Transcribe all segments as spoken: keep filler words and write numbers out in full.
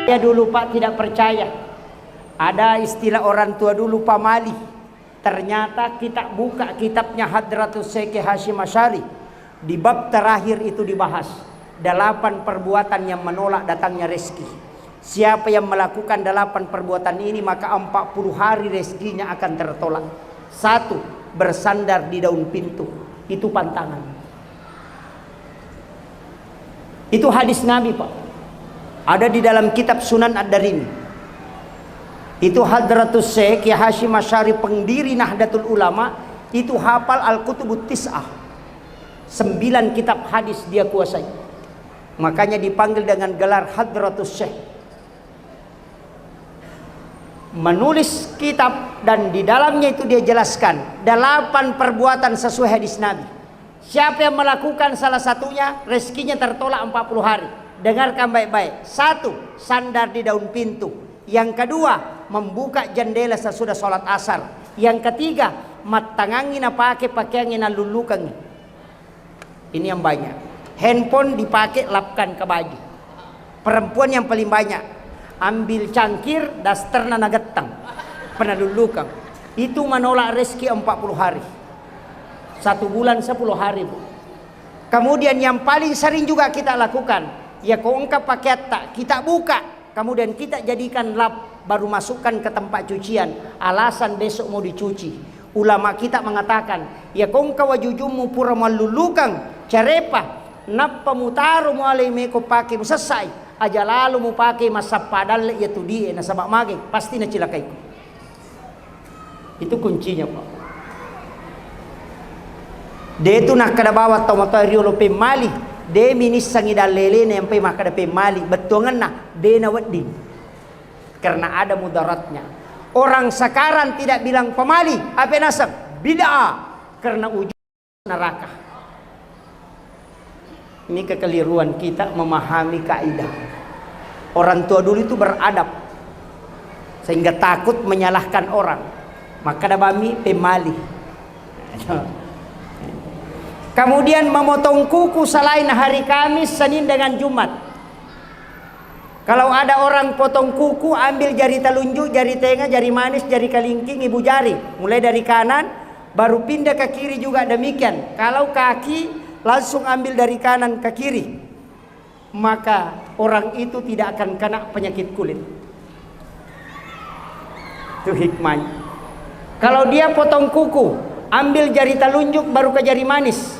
Saya dulu, Pak, tidak percaya. Ada istilah orang tua dulu, pamali. Ternyata kita buka kitabnya Hadratus Syekh Hasyim Asy'ari di bab terakhir itu dibahas delapan perbuatan yang menolak datangnya rezeki. Siapa yang melakukan delapan perbuatan ini, maka empat puluh hari rezekinya akan tertolak. Satu, bersandar di daun pintu. Itu pantangan. Itu hadis Nabi, Pak. Ada di dalam kitab Sunan Ad-Darimi. Itu Hadratus Syekh Kiai Hasyim Asy'ari, pendiri Nahdlatul Ulama, itu hafal Al-Kutubut Tis'ah. Sembilan kitab hadis dia kuasai. Makanya dipanggil dengan gelar Hadratus Syekh. Menulis kitab dan di dalamnya itu dia jelaskan delapan perbuatan sesuai hadis Nabi. Siapa yang melakukan salah satunya, rezekinya tertolak empat puluh hari. Dengarkan baik-baik. Satu, sandar di daun pintu. Yang kedua, membuka jendela sesudah sholat asar. Yang ketiga, mattangangi napake pakaiangi nallullukangi. Ini yang banyak. Handphone dipakai lapkan ke baju. Perempuan yang paling banyak. Ambil cangkir, dasterna nagettang. Penalullukang. Itu menolak rezeki empat puluh hari. Satu bulan sepuluh hari, Bu. Kemudian yang paling sering juga kita lakukan, ya ko engka pakeatta, kita buka, kemudian kita jadikan lap, baru masukkan ke tempat cucian, alasan besok mau dicuci. Ulama kita mengatakan, ya ko engka wajujummu pura mallulukang, carepa, nappa mutaro mualai meko pake musessai, aja lalo mupake massappa dalle iya tudie, nasaba mage, pasti nacilakaiku. Itu kuncinya, Pak. De tu nakkeda bawang tau matoa riolo pemmali, de minissangi dallelena yang pai makkeda pemmali, bettuangenna de nawedding. Karena ada mudaratnya. Orang sekarang tidak bilang pemali, apa naseng? Bid'ah. Karena ujung neraka. Ini kekeliruan kita memahami kaidah. Orang tua dulu itu beradab sehingga takut menyalahkan orang. Maka ada bami pemali. Kemudian memotong kuku selain hari Kamis, Senin dengan Jumat. Kalau ada orang potong kuku, ambil jari telunjuk, jari tengah, jari manis, jari kalingking, ibu jari. Mulai dari kanan, baru pindah ke kiri juga demikian. Kalau kaki, langsung ambil dari kanan ke kiri. Maka orang itu tidak akan kena penyakit kulit. Itu hikmahnya. Kalau dia potong kuku, ambil jari telunjuk, baru ke jari manis.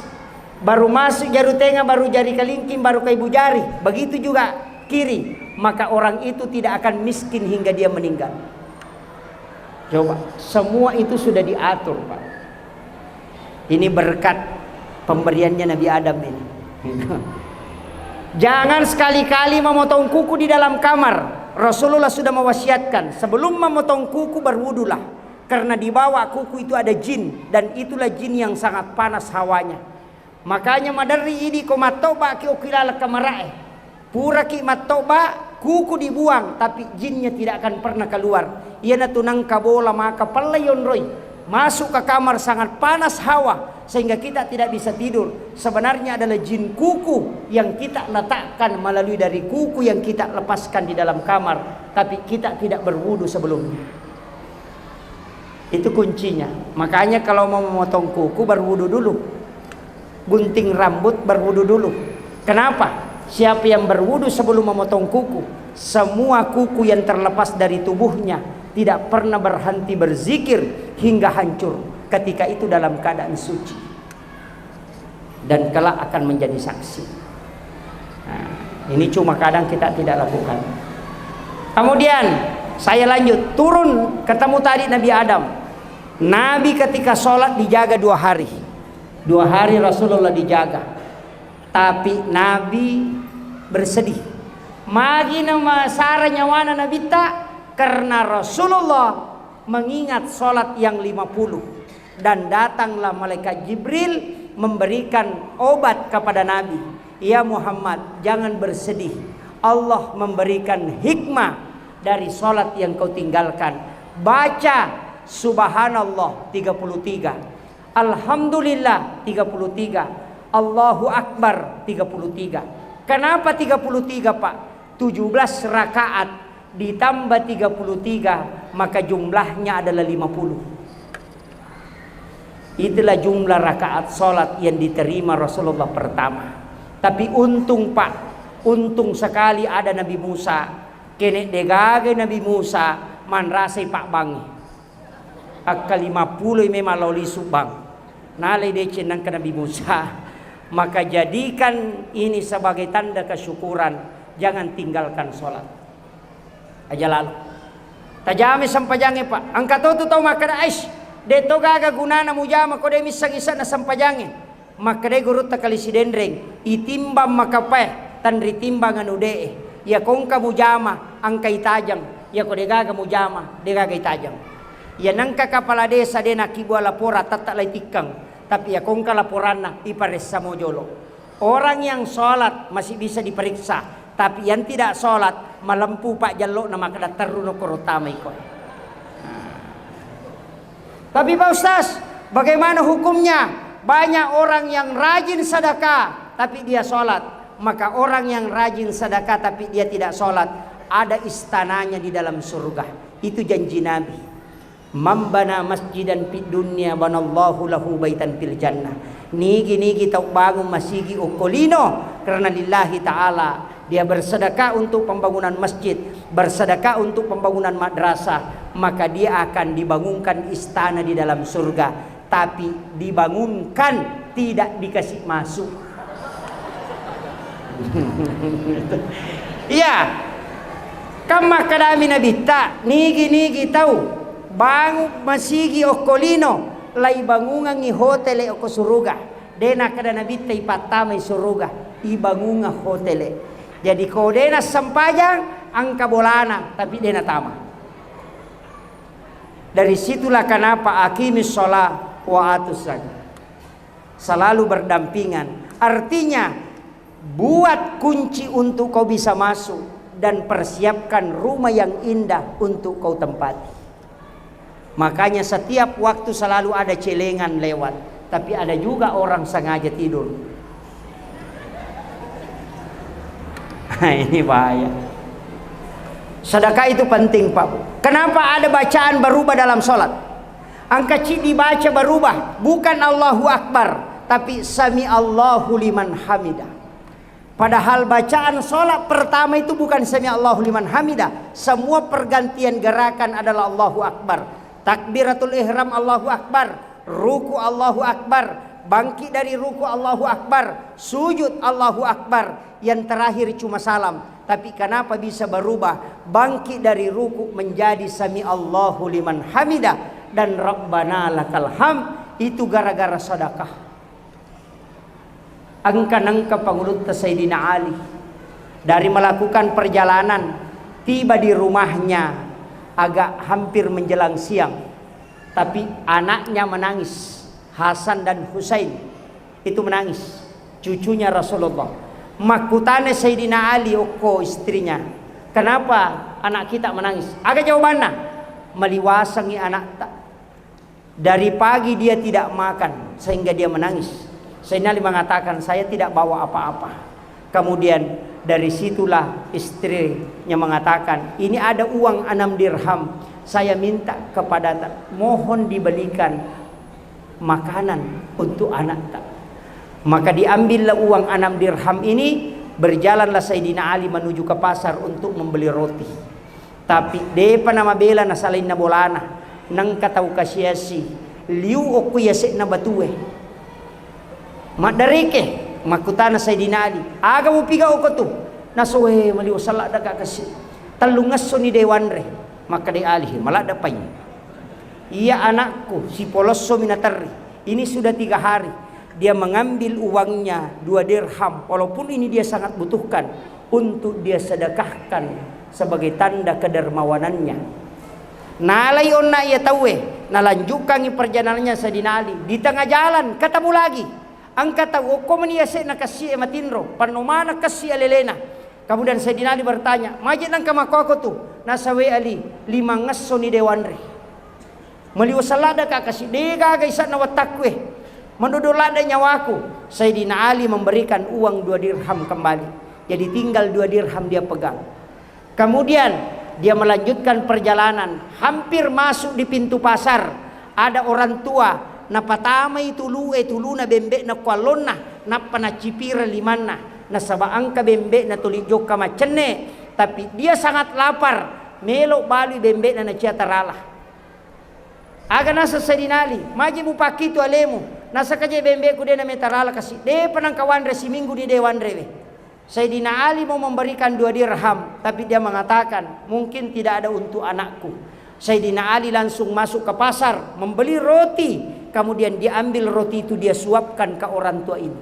Baru masuk jari tengah, baru jari kalingking, baru ke ibu jari. Begitu juga kiri. Maka orang itu tidak akan miskin hingga dia meninggal. Coba, semua itu sudah diatur, Pak. Ini berkat pemberiannya Nabi Adam ini. Jangan sekali-kali memotong kuku di dalam kamar. Rasulullah sudah mewasiatkan, sebelum memotong kuku, berwudulah. Karena di bawah kuku itu ada jin, dan itulah jin yang sangat panas hawanya. Makanya maderri idi ko mattoba ki okki laleng kamarae. Puraki mattoba, kuku dibuang, tapi jinnya tidak akan pernah keluar. Iyanatu nangka bola maka pella yonroi. Masuk ke kamar sangat panas hawa, sehingga kita tidak bisa tidur. Sebenarnya adalah jin kuku yang kita letakkan melalui dari kuku yang kita lepaskan di dalam kamar, tapi kita tidak berwudu sebelumnya. Itu kuncinya. Makanya kalau mau memotong kuku, berwudu dulu. Gunting rambut, berwudu dulu. Kenapa? Siapa yang berwudu sebelum memotong kuku, semua kuku yang terlepas dari tubuhnya tidak pernah berhenti berzikir hingga hancur. Ketika itu dalam keadaan suci. Dan kelak akan menjadi saksi. Nah, ini cuma kadang kita tidak lakukan. Kemudian saya lanjut turun, ketemu tadi Nabi Adam. Nabi ketika sholat dijaga dua hari. Dua hari Rasulullah dijaga. Tapi Nabi bersedih. Magi namasara nyawana Nabitta? Karena Rasulullah mengingat sholat yang lima puluh. Dan datanglah malaikat Jibril memberikan obat kepada Nabi. "Ya Muhammad, jangan bersedih. Allah memberikan hikmah dari sholat yang kau tinggalkan. Baca Subhanallah tiga puluh tiga. Alhamdulillah tiga puluh tiga. Allahu Akbar tiga puluh tiga." Kenapa tiga puluh tiga, Pak? Tujuh belas rakaat ditambah tiga puluh tiga, maka jumlahnya adalah lima puluh. Itulah jumlah rakaat sholat yang diterima Rasulullah pertama. Tapi untung, Pak, untung sekali ada Nabi Musa. Kene degaga Nabi Musa, manrasai Pak Bangi. Akka lima puluh memang lao lisu, Bang. Nalai deceng nangka Nabi Musa. Maka jadikan ini sebagai tanda kesyukuran, jangan tinggalkan sholat. Aja lalo. Tajami sempajangnge, Pak. Engka to tu tau makkeda, "Aish, de to gaga gunana mujama ko de misseng isana sempajangnge." Makkedai gurutta Kali Sidenreng, "Itimbang makapae, tanritimbang anu de'e. Iya ko engka mujama, engka itajeng. Iya ko degaga mujama, degaga itajeng." Iya nengka kapala desa de nakkibua laporan, tette lai tikkeng. Tapi iya ko engka laporanna, iparessa mo jolo. Orang yang sholat masih bisa diperiksa, tapi yang tidak sholat, malempu pajjallo'na, makkeda terruno koro tamai koe. Tapi Pak Ustaz, bagaimana hukumnya? Banyak orang yang rajin sedekah, tapi dia sholat. Maka orang yang rajin sedekah, tapi dia tidak sholat, ada istananya di dalam surga. Itu janji Nabi. "Man bana masjidan fid dunya banallahu lahu baitan fil jannah." Nigi-nigi tau bangun masigi okko lino karena lillahi ta'ala, dia bersedekah untuk pembangunan masjid, bersedekah untuk pembangunan madrasah, maka dia akan dibangunkan istana di dalam surga. Tapi dibangunkan, tidak dikasih masuk. Iya. Kan makkedami Nabitta, nigi-nigi tau bangun masigi okko lino, laibangungengngi hotele okko suruga. De nakkeda Nabitta ipattamai suruga, ibangungeng hotele. Jadi ko de nassempajang, engka bolana, tapi de natama. Dari situlah kenapa aqimis shalah wa atuz zakah. Selalu berdampingan. Artinya, buat kunci untuk kau bisa masuk dan persiapkan rumah yang indah untuk kau tempati. Makanya setiap waktu selalu ada celengan lewat, tapi ada juga orang sengaja tidur. Ini bahaya. Sedekah itu penting, Pak Bu. Kenapa ada bacaan berubah dalam sholat? Engka ci dibaca berubah, bukan Allahu Akbar, tapi Sami Allahu liman hamidah. Padahal bacaan sholat pertama itu bukan Sami Allahu liman hamidah. Semua pergantian gerakan adalah Allahu Akbar. Takbiratul ihram Allahu Akbar, ruku Allahu Akbar, bangkit dari ruku Allahu Akbar, sujud Allahu Akbar. Yang terakhir cuma salam. Tapi kenapa bisa berubah? Bangkit dari ruku menjadi Sami Allahu liman hamidah dan Rabbana lakal hamd. Itu gara-gara sedekah. Engka nengka pangulutta Sayyidina Ali, dari melakukan perjalanan, tiba di rumahnya agak hampir menjelang siang. Tapi anaknya menangis, Hasan dan Husain itu menangis, cucunya Rasulullah. Makkutana Sayyidina Ali okko istrinya, "Kenapa anak kita menangis?" Aga jawabanna, "Maliwasangi anakta. Dari pagi dia tidak makan sehingga dia menangis." Sayyidina Ali mengatakan, "Saya tidak bawa apa-apa." Kemudian dari situlah istrinya mengatakan, "Ini ada uang enam dirham, saya minta kepada, mohon dibelikan makanan untuk anakta." Maka diambillah uang enam dirham ini, berjalanlah Sayyidina Ali menuju ke pasar untuk membeli roti. Tapi depa namabela nasalainna bolana, nengka tau kasiasi liu okko yase'na batue. Maddareke, makkutana Sayyidina Ali, "Aga mupiga okko tu?" Nasoe, "Maliwaseng ladde ka kasi. Tellungessoni de wanre." Makkeda Ali, "Maladde paing. Iya anakku, sipolossomi naterri. Ini sudah tiga hari dia mengambil uangnya dua dirham, walaupun ini dia sangat butuhkan, untuk dia sedekahkan sebagai tanda kedermawanannya." Nalai onna iya tauwe, nalanjukkangi perjalanannya Sayyidina Ali. Di tengah jalan ketemu lagi. Engka tau okko meni yase'na kessie matinro, penno maneng kessi alelena. Kemudian Sayyidina Ali bertanya, "Maje nengka makkoko tu?" Nasawe Ali, "Limangessoni de wanre. Maliwaseng ladde ka kasi, degaga ise'na wettakku e. Mendodo ladde nyawaku." Sayyidina Ali memberikan uang dua dirham kembali. Jadi tinggal dua dirham dia pegang. Kemudian dia melanjutkan perjalanan, hampir masuk di pintu pasar. Ada orang tua, napatamai tulu'e, tuluna bembe'na ko allonna, nappa nacipireng limanna. Nasaba engka bembe'na tuli jokka maccenne, tapi dia sangat lapar, melo balui bembe'na nacia tarala. Aga naseng Sayyidina Ali, "Maji mupakkitu alemu, nasaka je bembe'ku de nametarala kasi, depa nangka wanre, siminggu ni de wanrewe." Sayyidina Ali mau memberikan dua dirham, tapi dia mengatakan, "Mungkin tidak ada untuk anakku." Sayyidina Ali langsung masuk ke pasar, membeli roti, kemudian dia ambil roti itu, dia suapkan ke orang tua ini.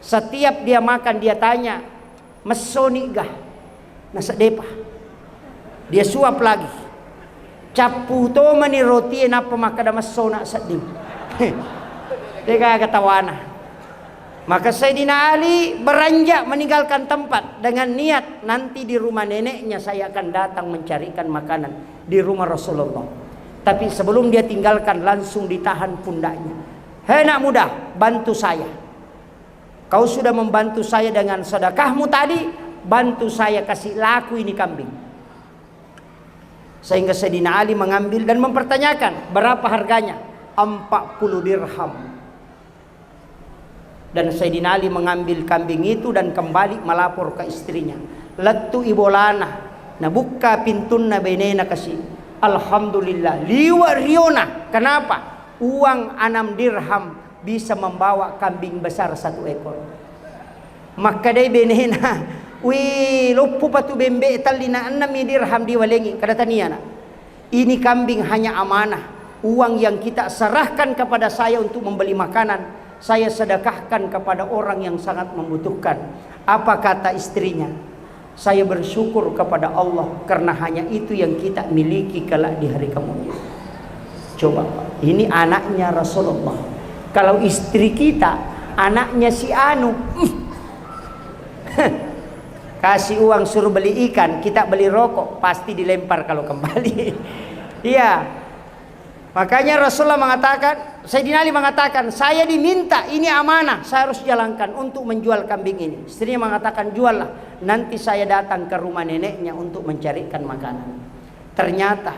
Setiap dia makan, dia tanya, "Messoni ga?" Naseddepa. Dia suap lagi. Cappu tomani rotie, nappa makkeda, "Messona sedding." Tega aga tawana. Maka Sayyidina Ali beranjak meninggalkan tempat dengan niat, "Nanti di rumah neneknya saya akan datang mencarikan makanan, di rumah Rasulullah." Tapi sebelum dia tinggalkan, langsung ditahan pundaknya. "Hei anak muda, bantu saya. Kau sudah membantu saya dengan sedekahmu tadi, bantu saya kasih laku ini kambing." Sehingga Sayyidina Ali mengambil dan mempertanyakan, "Berapa harganya?" "Empat puluh dirham." Dan Sayyidina Ali mengambil kambing itu dan kembali melapor ke istrinya. Lettu i bolana, nabukka pintunna benena kasi. Alhamdulillah, liwa riona. Kenapa? Uang enam dirham bisa membawa kambing besar satu ekor. Makkedai benena, "Wih, loppo patu bembe tellina enam dirham diwalengi." Kada tania, Nak. "Ini kambing hanya amanah. Uang yang kita serahkan kepada saya untuk membeli makanan, saya sedekahkan kepada orang yang sangat membutuhkan." Apa kata istrinya? "Saya bersyukur kepada Allah karena hanya itu yang kita miliki kelak di hari kemudian." Coba, Pak. Ini anaknya Rasulullah. Kalau istri kita, anaknya si anu, kasih uang suruh beli ikan, kita beli rokok, pasti dilempar kalau kembali. Iya. Makanya Rasulullah mengatakan, Sayyidina Ali mengatakan, "Saya diminta, ini amanah, saya harus jalankan untuk menjual kambing ini." Istrinya mengatakan, "Juallah, nanti saya datang ke rumah neneknya untuk mencarikan makanan." Ternyata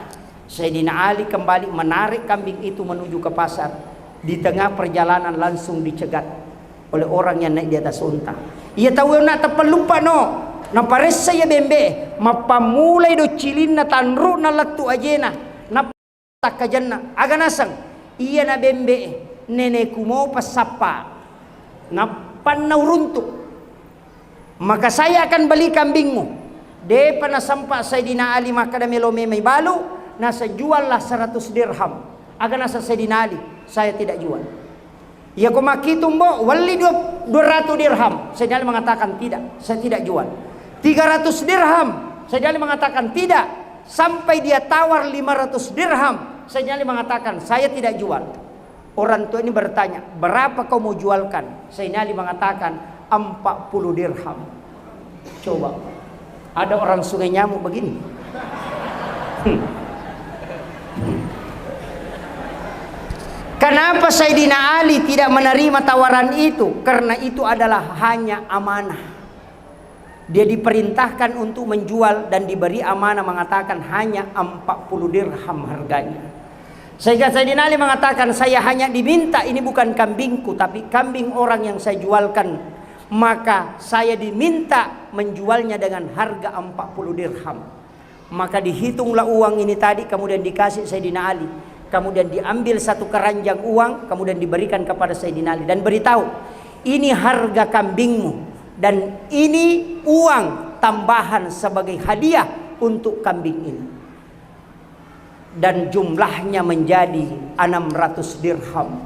Sayyidina Ali kembali menarik kambing itu menuju ke pasar. Di tengah perjalanan langsung dicegat oleh orang yang naik di atas unta. Iya tau na teppelluppa no, naparessa iya bembe, mappammulai doccilinna, tanru'na, lettu ajena, na takkajenna, aga naseng, "Iyana bembe'e, neneku mopa sappa, nappanna uruntu. Maka saya akan beli kambingmu." Depa nasempa Sayyidina Ali makkeda melo memai balu, nasa, "Juallah seratus dirham." Aga naseng Sayyidina Ali, "Saya tidak jual." Iya ko makkitu, "Mbo, welli dua, dua ratus dirham." Sayyidina Ali mengatakan, "Tidak, saya tidak jual." "Tiga ratus dirham." Sayyidina Ali mengatakan, "Tidak." Sampai dia tawar lima ratus dirham, Sayyidina Ali mengatakan, "Saya tidak jual." Orang tua ini bertanya, "Berapa kau mau jualkan?" Sayyidina Ali mengatakan, "Empat puluh dirham." Coba, ada orang Sungai Nyamuk begini? Hmm. Kenapa Sayyidina Ali tidak menerima tawaran itu? Karena itu adalah hanya amanah. Dia diperintahkan untuk menjual dan diberi amanah mengatakan hanya empat puluh dirham harganya. Sehingga Sayyidina Ali mengatakan, "Saya hanya diminta, ini bukan kambingku, tapi kambing orang yang saya jualkan. Maka saya diminta menjualnya dengan harga empat puluh dirham." Maka dihitunglah uang ini tadi, kemudian dikasih Sayyidina Ali. Kemudian diambil satu keranjang uang, kemudian diberikan kepada Sayyidina Ali dan beritahu, "Ini harga kambingmu dan ini uang tambahan sebagai hadiah untuk kambing ini." Dan jumlahnya menjadi enam ratus dirham.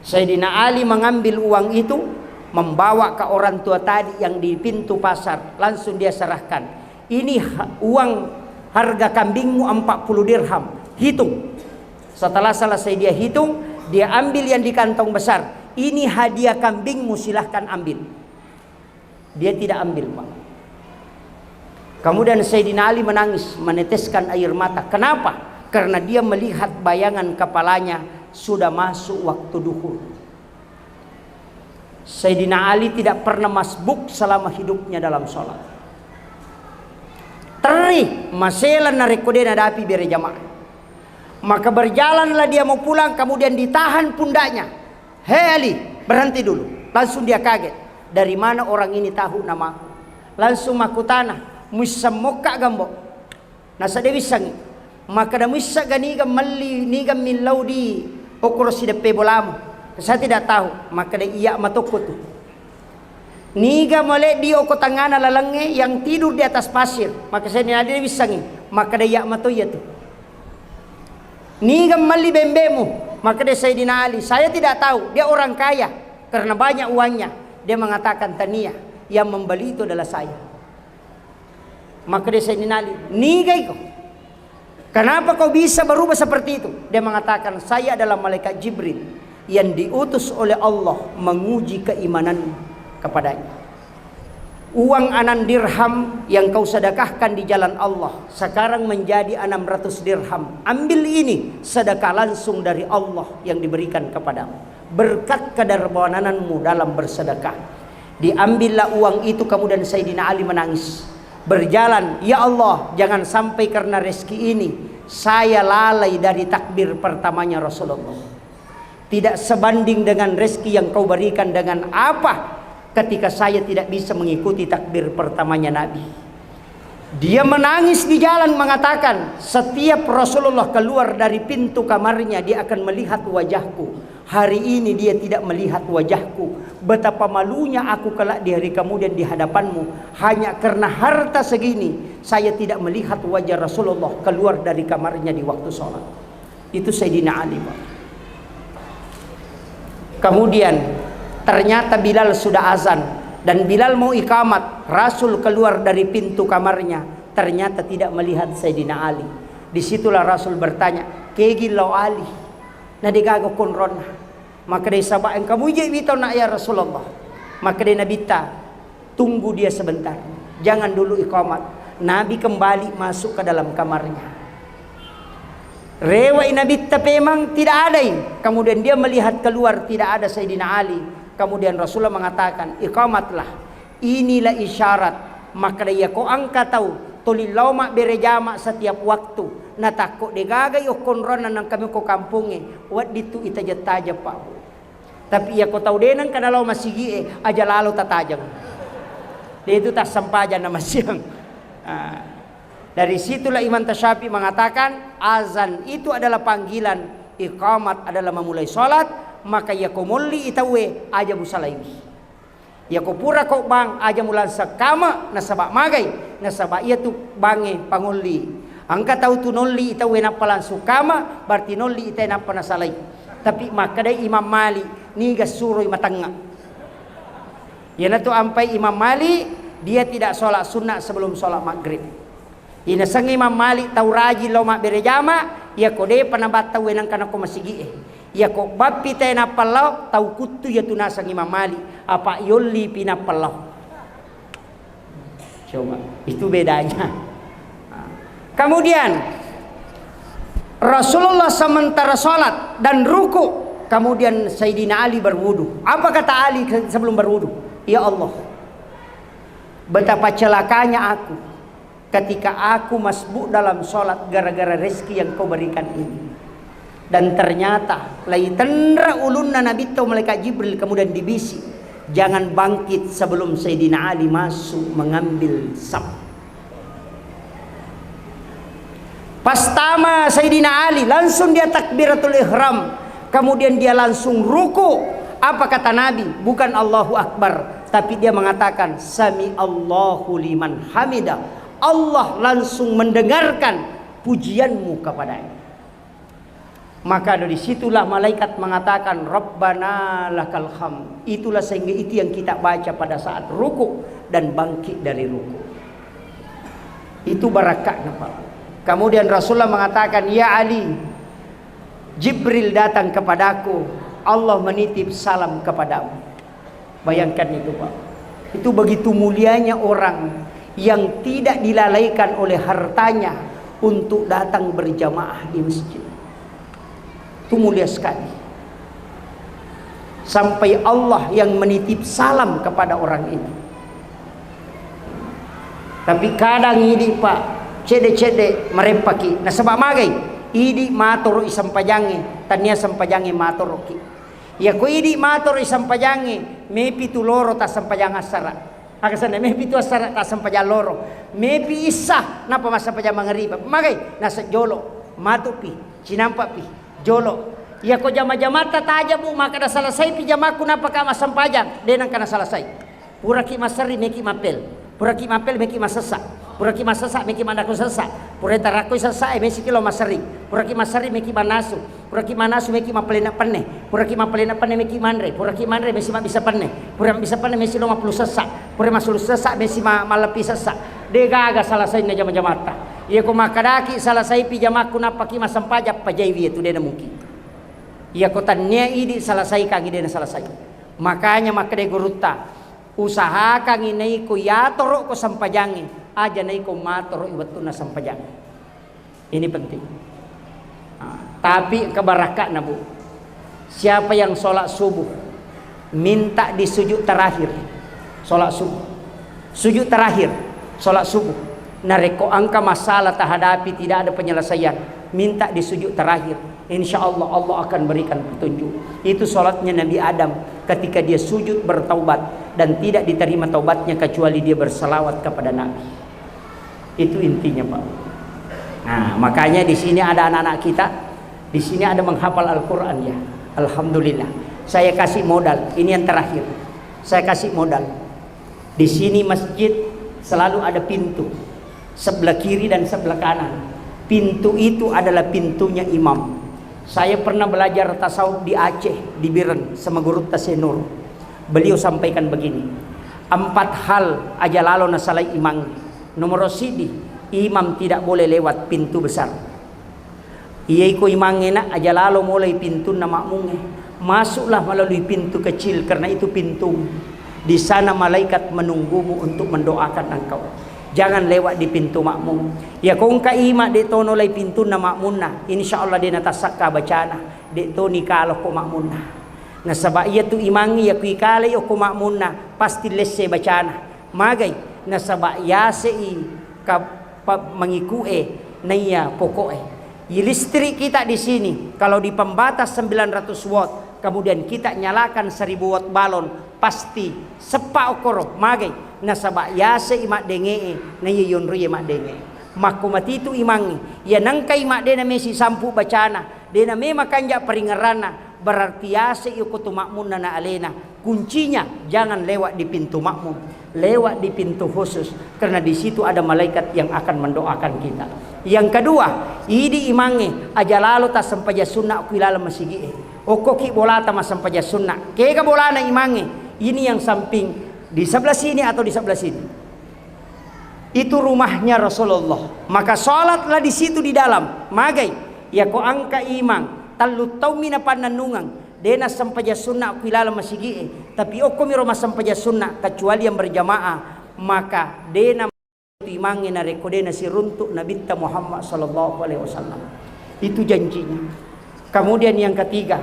Sayyidina Ali mengambil uang itu, membawa ke orang tua tadi yang di pintu pasar, langsung dia serahkan. "Ini ha-, uang harga kambingmu empat puluh dirham. Hitung." Setelah selesai dia hitung, dia ambil yang di kantong besar. "Ini hadiah kambingmu, silahkan ambil." Dia tidak ambil, Pak. Kemudian Sayyidina Ali menangis, meneteskan air mata. Kenapa? Karena dia melihat bayangan kepalanya sudah masuk waktu duhur. Sayyidina Ali tidak pernah masbuk selama hidupnya dalam sholat. Terri, maselang narekko de nadapi bere jamaah. Maka berjalanlah dia mau pulang, kemudian ditahan pundaknya. "Hei Ali, berhenti dulu." Langsung dia kaget. "Dari mana orang ini tahu namaku?" Langsung makkutana, "Muisseng mokka gambo?" Nasaba de wissengngi. Makkeda, "Muisseng ga niga melli, niga millau di okoro sideppe bolamu?" "Saya tidak tahu." Makkeda, "Iya matokko tu." "Niga mole di oko tangngana lalengnge yang tidur di atas pasir?" Makkeda, "Saya tidak wissengngi." Makkeda, "Iya mato iya tu." "Niga melli bembemu?" Makkeda Sayyidina Ali, "Saya tidak tahu, dia orang kaya karena banyak uangnya." Dia mengatakan, "Tania, yang membeli itu adalah saya." Makkeda Sayyidina Ali, "Niga iko? Kenapa kau bisa berubah seperti itu?" Dia mengatakan, "Saya adalah malaikat Jibril yang diutus oleh Allah menguji keimanan kepadanya. Uang enam dirham yang kau sedekahkan di jalan Allah sekarang menjadi enam ratus dirham. Ambil ini, sedekah langsung dari Allah yang diberikan kepadamu. Berkat kedermawananmu dalam bersedekah." Diambillah uang itu, kemudian Sayyidina Ali menangis. Berjalan, "Ya Allah, jangan sampai karena rezeki ini saya lalai dari takbir pertamanya Rasulullah. Tidak sebanding dengan rezeki yang kau berikan dengan apa ketika saya tidak bisa mengikuti takbir pertamanya Nabi." Dia menangis di jalan mengatakan, "Setiap Rasulullah keluar dari pintu kamarnya, dia akan melihat wajahku. Hari ini dia tidak melihat wajahku. Betapa malunya aku kelak di hari kemudian di hadapanmu. Hanya karena harta segini, saya tidak melihat wajah Rasulullah keluar dari kamarnya di waktu sholat." Itu Sayyidina Ali, Pak. Kemudian, ternyata Bilal sudah azan. Dan Bilal mau ikamat. Rasul keluar dari pintu kamarnya. Ternyata tidak melihat Sayyidina Ali. Disitulah Rasul bertanya, "Kegi lao Ali? Na degaga konronna?" Makkeda, "Saba engka muje witau na, ya Rasulullah." Makkeda Nabitta, "Tunggu dia sebentar. Jangan dulu iqamat." Nabi kembali masuk ke dalam kamarnya. Rewai Nabitta pemang, tidak adai. Kemudian dia melihat keluar, tidak ada Sayyidina Ali. Kemudian Rasulullah mengatakan, "Iqamatlah. Inilah isyarat." Makkeda, "Iya ko engka tau tuli lao mabbere jama setiap waktu, natakko degaga i okkonronna nangka meko kampongnge, wedding tu itajeng-tajeng, Pak, Bu." Tapi iya ko tau de nengka nalao masigi'e, aja lalo tatajeng. De tu tassempajang na masiang. Ah. Dari situlah Imam Tasyafi mengatakan, azan itu adalah panggilan, iqamat adalah memulai sholat, maka iya ko molli i tauwe, aja musalaiwi. Iya ko pura ko bang, aja mulanseng kama, nasaba magai, nasaba iya tu bangnge pangolli. Engka tau tu nolli i tauwe nappa langsung kama, berarti nolli i taue nappa nasalai. Tapi makkedai Imam Malik, niga suroi matengnga. Iyanatu ampai Imam Malik, dia tidak sholat sunnah sebelum sholat maghrib. Inasengnge Imam Malik tau rajing lao mabbere jama, iya ko depa nabattauwe nengka nako masigi'e. Iya ko bappi taue nappa lao, tau kuttu iya tu naseng Imam Malik, apa yolli pi nappa lao. Coba, itu bedanya. Kemudian Rasulullah sementara sholat dan ruku, kemudian Sayyidina Ali berwudu. Apa kata Ali ke-, sebelum berwudu? "Ya Allah, betapa celakanya aku ketika aku masbuk dalam sholat gara-gara rezeki yang kau berikan ini." Dan ternyata, lai tenra ulunna Nabitta malaikat Jibril, kemudian dibisik, "Jangan bangkit sebelum Sayyidina Ali masuk mengambil saf." Pas tama Sayyidina Ali, langsung dia takbiratul ihram, kemudian dia langsung ruku. Apa kata Nabi? Bukan Allahu Akbar, tapi dia mengatakan, "Sami Allahu liman hamida." Allah langsung mendengarkan pujianmu kepadanya. Maka dari situlah malaikat mengatakan, "Rabbana lakal hamd." Itulah sehingga itu yang kita baca pada saat ruku dan bangkit dari ruku. Itu barakatnya, Pak. Kemudian Rasulullah mengatakan, "Ya Ali, Jibril datang kepadaku, Allah menitip salam kepadamu." Bayangkan itu, Pak. Itu begitu mulianya orang yang tidak dilalaikan oleh hartanya untuk datang berjamaah di masjid. Itu mulia sekali. Sampai Allah yang menitip salam kepada orang ini. Tapi kadang idi, Pak, cedde-cedde mareppaki. Nasaba magai? Idi matoro i sempajangnge, tania sempajangnge matoroki. Yako idi matoro i sempajangnge, mepi tu loro ta sempajang assara. Aga senna, mepi tu assara ta sempajang loro. Mepi issa, napa massempajang mangariba. Magai? Nasejjolo, matupi, cinampa pi, jolo. Yako jama-jamatta taja, Bu, makkada salasaipi jamakku, napaka massempajang, de nengka nasalasai. Puraki masserri, meki mappel. Puraki mappel, meki massessa. Puraki massessa, meki maddaku sessa. Pura tarakkoi sessa, e, mesiki lo masserri. Puraki masserri, meki mannasu. Puraki mannasu, meki mappalena penne. Puraki mappalena penne, meki manre. Puraki manre, mesi mabbissa penne. Pura mabbissa penne, mesi lo mappulu sessa. Pura massulu sessa, mesi ma-, mallepi sessa. De gaga salasainna jama-jamatta. Iyako makkadaki salasaipi jamakku, nappaki massempajang, pajaiwi itu, de na mungkin. Iyako tannia idi salasaikangi, de nasalasai. Makanya makkeda gurutta, usahakangi naiko yatoroko sempajangnge, aja naiko matoro i wettunna sempajang. Ini penting. Nah, tapi kebarakka'na, Bu, siapa yang sholat subuh minta di sujud terakhir, sholat subuh, sujud terakhir, sholat subuh. Narekko engka masalah tahadapi, tidak ada penyelesaian, minta di sujud terakhir. Insya Allah, Allah akan berikan petunjuk. Itu sholatnya Nabi Adam ketika dia sujud bertaubat dan tidak diterima taubatnya kecuali dia berselawat kepada Nabi. Itu intinya, Pak. Nah, makanya di sini ada anak-anak kita, di sini ada menghafal Al-Quran, ya. Alhamdulillah. Saya kasih modal, ini yang terakhir. Saya kasih modal. Di sini masjid selalu ada pintu, sebelah kiri dan sebelah kanan. Pintu itu adalah pintunya imam. Saya pernah belajar tasawuf di Aceh, di Biren, sama guru Tasenur. Beliau sampaikan begini, empat hal aja lalo nasalai imang. Nomor sidi, imam tidak boleh lewat pintu besar. Iya iko imangnge, nak, aja lalo mulai pintunna makmungnge. Masuklah melalui pintu kecil, karena itu pintu. Di sana malaikat menunggumu untuk mendoakan engkau. Jangan lewat di pintu makmum. Ya, ko engka ima de tono lai pintunna makmunna, insya Allah de natassakka bacana, de toni kalo ko makmunna. Nasaba iya tu imangnge, iya kui kale ko makmunna, pasti lesse bacana. Magai? Nasaba yasei ka pa-, mangiku'e naiya poko'e. Listrik kita di sini, kalau di pembatas sembilan ratus watt, kemudian kita nyalakan seribu watt balon, pasti seppa okkoro. Magai? Nasaba yasei maddenge'e, naiya yonroiye maddenge'e. Makko matitu imangnge, iya nengkai madde na mesi sampu bacana, de na memang kanja paringerranna, berarti yasei okko tu makmunna na alena. Kuncinya, jangan lewat di pintu makmum, lewat di pintu khusus, karena di situ ada malaikat yang akan mendoakan kita. Yang kedua, idi imangnge, aja lalo tassempajang sunna ku ilaleng masigi'e. Okkoki bolata massempajang sunna. Kega bolana imangnge? Ini yang samping, di sebelah sini atau di sebelah sini. Itu rumahnya Rasulullah. Maka sholatlah di situ di dalam. Magai? Yako engka imang, tellu taummi napannennungeng, de nassempajang sunna ku ilaleng masigi'e, tapi okkomiro massempajang sunna kecuali yang berjamaah, maka de na imangnge narekko de nasiruntuk Nabitta Muhammad sallallahu alaihi wasallam. Itu janjinya. Kemudian yang ketiga,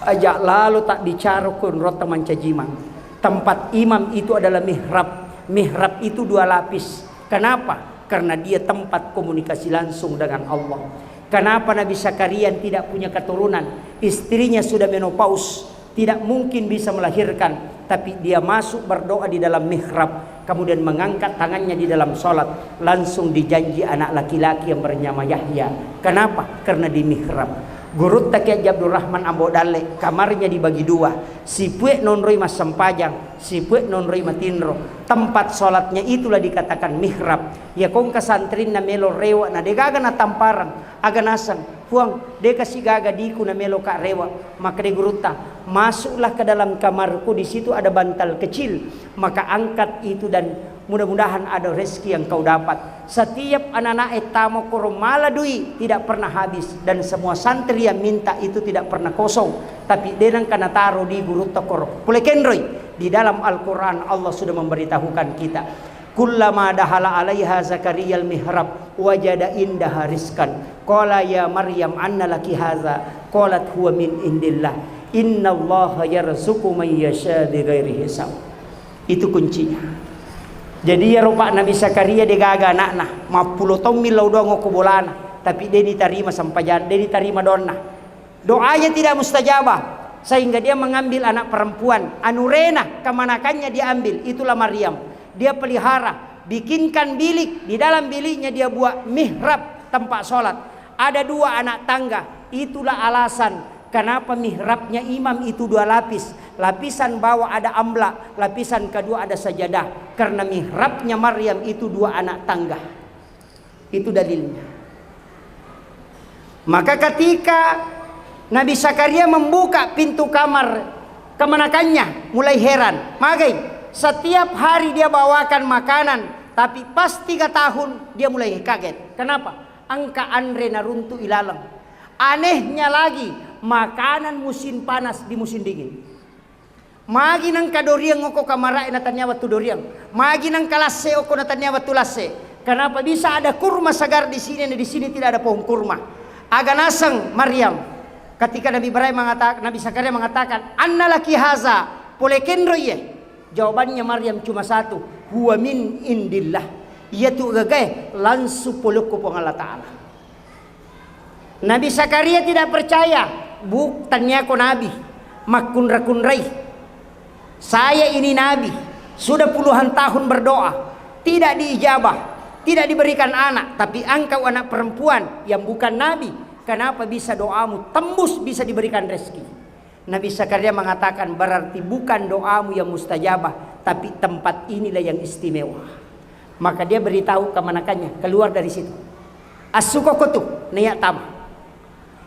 aja lalo tak bicara ko onrotta mancajimang. Tempat imam itu adalah mihrab. Mihrab itu dua lapis. Kenapa? Karena dia tempat komunikasi langsung dengan Allah. Kenapa Nabi Zakaria tidak punya keturunan? Istrinya sudah menopause, tidak mungkin bisa melahirkan, tapi dia masuk berdoa di dalam mihrab, kemudian mengangkat tangannya di dalam sholat, langsung dijanji anak laki-laki yang bernama Yahya. Kenapa? Karena di mihrab. Gurutta Kiai Haji Abdurrahman Ambo Dalle, kamarnya dibagi dua, sipue nonroi massempajang, sipue nonroi matinro. Tempat sholatnya itulah dikatakan mihrab. Ya, kongka santrinna melo rewa na degaga na tamparan, aga naseng, "Puang, de kasi gaga diku na melo ka rewa." Makkeda gurutta, "Masuklah ke dalam kamarku, di situ ada bantal kecil, maka angkat itu dan mudah-mudahan ada rezeki yang kau dapat." Setiap anak-anak e tamo koro mala dui, tidak pernah habis, dan semua santri yang minta itu tidak pernah kosong, tapi denang kana taro di gurutta koro. Pole kenroi, di dalam Al-Quran Allah sudah memberitahukan kita, "Kullama dahala alaiha Zakariyal mihrab wajada indaha rizqan. Qala ya Maryam anna laki hadza? Qalat huwa min indillah." Innallaha yarzuqu man yasha bighairi hisab. Itu kuncinya. Jadi, iyaro, Pak, Nabi Zakaria degaga anakna, mappulo taung millau doang okko bolana, tapi de ditarima sempajang, de ditarima doanna. Doanya tidak mustajabah, sehingga dia mengambil anak perempuan, anurena, kemanakannya dia ambil, itulah Maryam. Dia pelihara, bikinkan bilik, di dalam biliknya dia buat mihrab, tempat sholat. Ada dua anak tangga, itulah alasan kenapa mihrabnya imam itu dua lapis. Lapisan bawah ada amlak, lapisan kedua ada sajadah. Karena mihrabnya Maryam itu dua anak tangga. Itu dalilnya. Maka ketika Nabi Zakaria membuka pintu kamar kemanakannya, mulai heran. Magai, setiap hari dia bawakan makanan, tapi pas tiga tahun dia mulai kaget. Kenapa? Engka anre naruntu ilaleng. Anehnya lagi, makanan musim panas di musim dingin. Magi nengka doriang okko kamara'e na tania wettu doriang. Magi nengka lasse okko na tania wettu lasse. Kenapa bisa ada kurma segar di sini, di sini tidak ada pohon kurma? Aga naseng Maryam. Ketika Nabi Ibrahim mengatakan, Nabi Zakaria mengatakan, "Anna laki haza?" Pole kenro iye? Jawabannya Maryam cuma satu, "Huwa min indillah." Iyatu gagae langsung pole okko Puang Allah Ta'ala. Nabi Zakaria tidak percaya, "Buk, taniako nabi, makkunra-kunrai. Saya ini nabi, sudah puluhan tahun berdoa, tidak diijabah, tidak diberikan anak, tapi engkau anak perempuan yang bukan nabi, kenapa bisa doamu tembus, bisa diberikan rezeki?" Nabi Zakaria mengatakan, "Berarti bukan doamu yang mustajabah, tapi tempat inilah yang istimewa." Maka dia beritahu kemanakannya, keluar dari situ. Assukoko tu, naiya tama.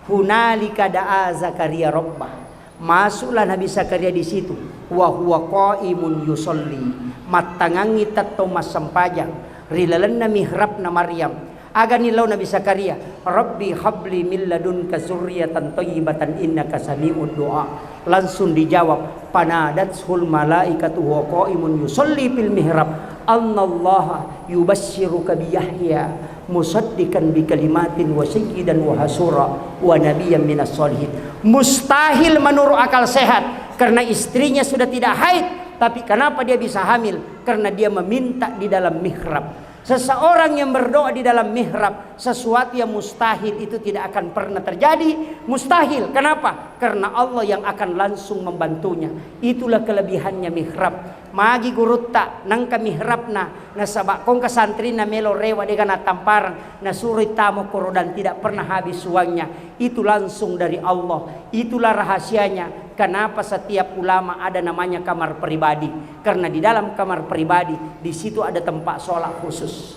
Hunalika da'a Zakaria rabbah. Masuklah Nabi Zakaria di situ. Wa huwa qaimun yusalli. Mattangangi tettong massempajang. Ri lalenna mihrabna Maryam. Agani lao Nabi Zakaria, "Rabbi habli min ladunka zurriyatan thayyibatan innaka sami'ud du'a." Langsung dijawab, "Fanadathul malaikatu huwa qaimun yusalli fil mihrab, annallaha yubasyyiruka bi Yahya musaddiqan bi kalimatin wa sayyidan wa hasura wa nabiyyan minas shalihin." Mustahil menurut akal sehat, karena istrinya sudah tidak haid, tapi kenapa dia bisa hamil? Karena dia meminta di dalam mihrab. Seseorang yang berdoa di dalam mihrab, sesuatu yang mustahil itu tidak akan pernah terjadi. Mustahil. Kenapa? Karena Allah yang akan langsung membantunya. Itulah kelebihannya mihrab. Magi gurutta, nengka mihrabna, nasaba kongka santrina melo rewa dega natamparang, nasuroi tamo koro dan tidak pernah habis uangnya. Itu langsung dari Allah. Itulah rahasianya. Kenapa setiap ulama ada namanya kamar pribadi? Karena di dalam kamar pribadi, di situ ada tempat sholat khusus.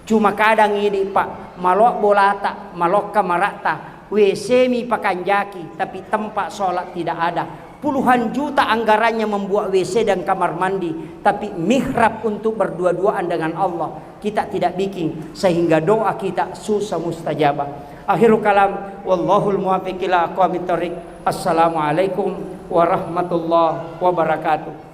Cuma kadang ini, Pak, maloa bolata, maloa kamarata, W C mi pakanjaki, tapi tempat sholat tidak ada. Puluhan juta anggarannya membuat W C dan kamar mandi, tapi mihrab untuk berdua-duaan dengan Allah kita tidak bikin, sehingga doa kita susah mustajabah. Akhirul kalam, wallahul muwaffiq ila aqwamit thariq. Assalamualaikum warahmatullahi wabarakatuh.